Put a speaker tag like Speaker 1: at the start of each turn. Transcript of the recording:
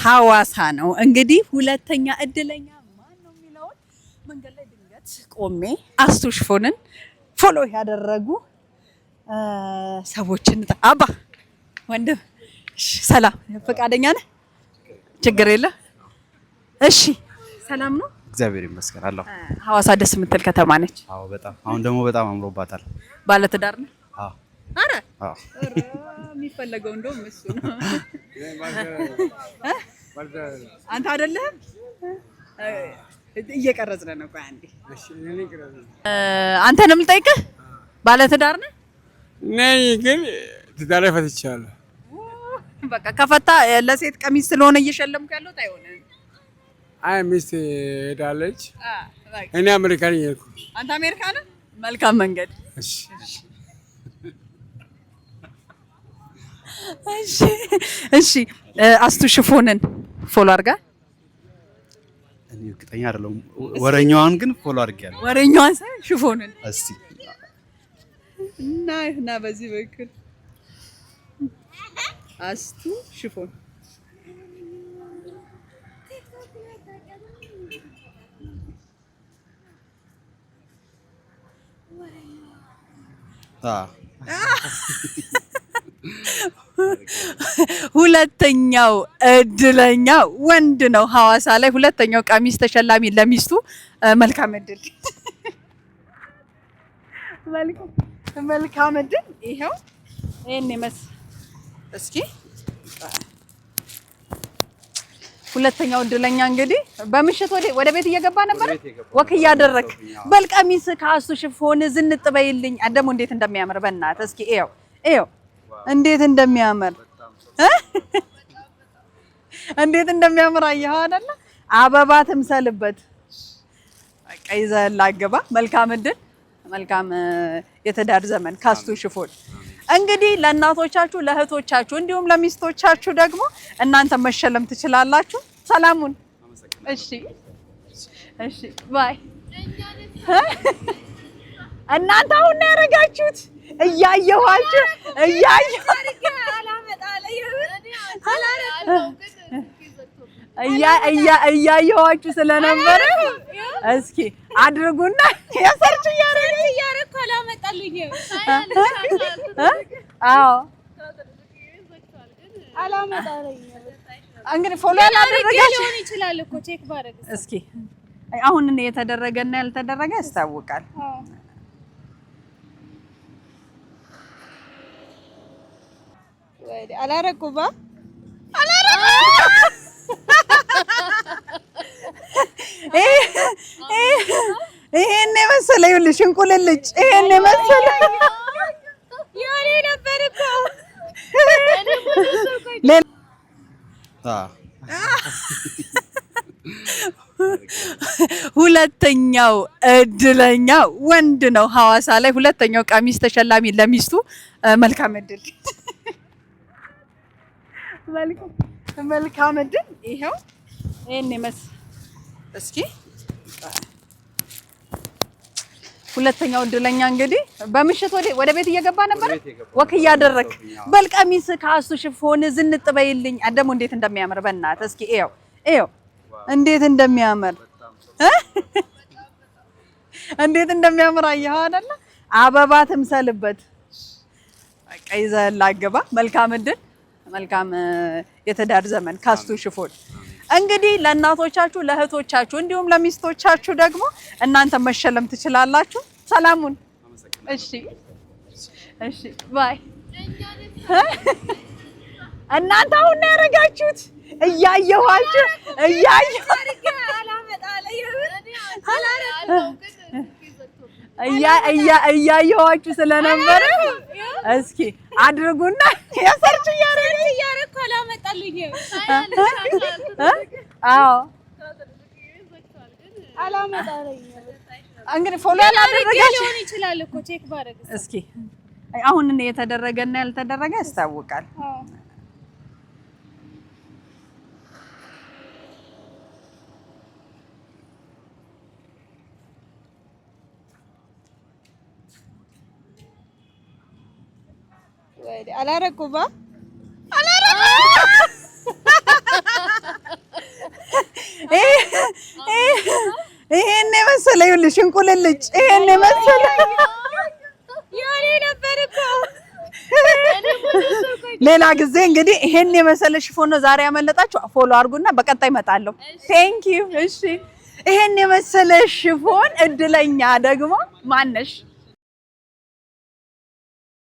Speaker 1: ሐዋሳ ነው። እንግዲህ ሁለተኛ እድለኛ ማን ነው የሚለውን መንገድ ላይ ድንገት ቆሜ አስቱ ሽፎንን follow ያደረጉ ሰዎችን፣ አባ ወንድም ሰላም፣ ፈቃደኛ ነህ? ችግር የለ። እሺ፣ ሰላም ነው?
Speaker 2: እግዚአብሔር ይመስገን አለሁ።
Speaker 1: ሐዋሳ ደስ የምትል ከተማ ነች።
Speaker 2: አዎ በጣም፣ አሁን ደግሞ በጣም አምሮባታል።
Speaker 1: ባለትዳር ነህ?
Speaker 2: አዎ።
Speaker 1: አረ
Speaker 2: አዎ።
Speaker 1: የሚፈለገው እንደውም እሱ ነው። አንተ አይደለህም? እየቀረጽን ነው። ቆይ አንዴ አንተንም ልጠይቅህ። ባለትዳር ነህ?
Speaker 3: ነኝ፣ ግን ትዳሬ ፈትቻለሁ።
Speaker 1: በቃ ከፈታ ለሴት ቀሚስ ስለሆነ እየሸለምኩ ያለሁት አይሆንም።
Speaker 3: አይ ሚስት ሄዳለች። እኔ አሜሪካን እየሄድኩ።
Speaker 1: አንተ አሜሪካ ነህ? መልካም መንገድ።
Speaker 3: እሺ።
Speaker 1: እሺ፣ አስቱ ሽፎንን follow አድርጋ
Speaker 2: እኔ እርግጠኛ አይደለሁም። ወሬኛዋን ግን follow አድርጌያለሁ።
Speaker 1: ወሬኛዋን ሳይሆን ሽፎንን።
Speaker 2: እስቲ።
Speaker 1: እና እና በዚህ በኩል አስቱ ሽፎን። ሁለተኛው እድለኛ ወንድ ነው። ሐዋሳ ላይ ሁለተኛው ቀሚስ ተሸላሚ ለሚስቱ መልካም እድል፣ መልካም እድል። ይኸው ይሄን እስኪ ሁለተኛው እድለኛ እንግዲህ በምሽት ወደ ቤት እየገባ ነበረ። Walk እያደረክ በል ቀሚስ ከአስቱ ሽፎን ዝንጥ በይልኝ። ደግሞ እንዴት እንደሚያምር በእናትህ እስኪ እየው እየው፣ እንዴት እንደሚያምር፣ እንዴት እንደሚያምር አየኸው አይደለ? አበባ ትምሰልበት። በቃ ይዘህላት ግባ። መልካም እድል፣ መልካም የትዳር ዘመን ካስቱ ሽፎን። እንግዲህ ለእናቶቻችሁ፣ ለእህቶቻችሁ እንዲሁም ለሚስቶቻችሁ ደግሞ እናንተ መሸለም ትችላላችሁ። ሰላሙን። እሺ እሺ፣ bye። እናንተ አሁን ነው ያደረጋችሁት። እያየኋችሁ እያየኋችሁ ስለነበረ እስኪ አድርጉና የ search እያደረኩ። አዎ፣ እንግዲህ follow ያላደረጋችሁ
Speaker 4: ይችላል እኮ check ባረግ።
Speaker 1: እስኪ አሁን የተደረገና ያልተደረገ ያስታውቃል።
Speaker 4: አላረኩማ።
Speaker 1: አላረኩም። ይሄን የመሰለ ይኸውልሽ፣ እንቁልልጭ ይሄን የመሰለ
Speaker 4: የሆነ ነበር እኮ።
Speaker 1: ሁለተኛው እድለኛ ወንድ ነው። ሐዋሳ ላይ ሁለተኛው ቀሚስ ተሸላሚ ለሚስቱ መልካም እድል፣ መልካም እድል። ይኸው ይሄን እስኪ ሁለተኛው እድለኛ እንግዲህ በምሽት ወደ ቤት እየገባ ነበረ። Walk እያደረክ በል ቀሚስ ከአስቱ ሽፎን ዝንጥ በይልኝ። ደግሞ እንዴት እንደሚያምር በእናትህ እስኪ እየው እየው፣ እንዴት እንደሚያምር፣ እንዴት እንደሚያምር አየኸው አይደለ? አበባ ትምሰልበት። በቃ ይዘህላት ግባ። መልካም እድል፣ መልካም የትዳር ዘመን ካስቱ ሽፎን። እንግዲህ ለእናቶቻችሁ፣ ለእህቶቻችሁ እንዲሁም ለሚስቶቻችሁ ደግሞ እናንተ መሸለም ትችላላችሁ። ሰላሙን። እሺ እሺ፣ bye። እናንተ አሁን ነው ያደረጋችሁት። እያየኋችሁ እያየኋችሁ ስለነበረ እስኪ አድርጉና የ search
Speaker 4: እያደረኩ አላመጣልኝም።
Speaker 1: አዎ፣ እንግዲህ follow ያላደረጋችሁ
Speaker 4: ሊሆን ይችላል እኮ check ባረግ።
Speaker 1: እስኪ አሁን የተደረገና ያልተደረገ ያስታውቃል።
Speaker 4: አላረኩማ።
Speaker 1: አላረኩም። ይኸውልሽ እንቁልልጭ ይሄን የመሰለ
Speaker 4: የኔ ነበር እኮ።
Speaker 1: ሌላ ጊዜ እንግዲህ ይሄን የመሰለ ሽፎን ነው ዛሬ ያመለጣችሁ። Follow አድርጉና በቀጣይ እመጣለሁ። Thank you። እሺ፣ ይሄን የመሰለ ሽፎን እድለኛ ደግሞ ማነሽ?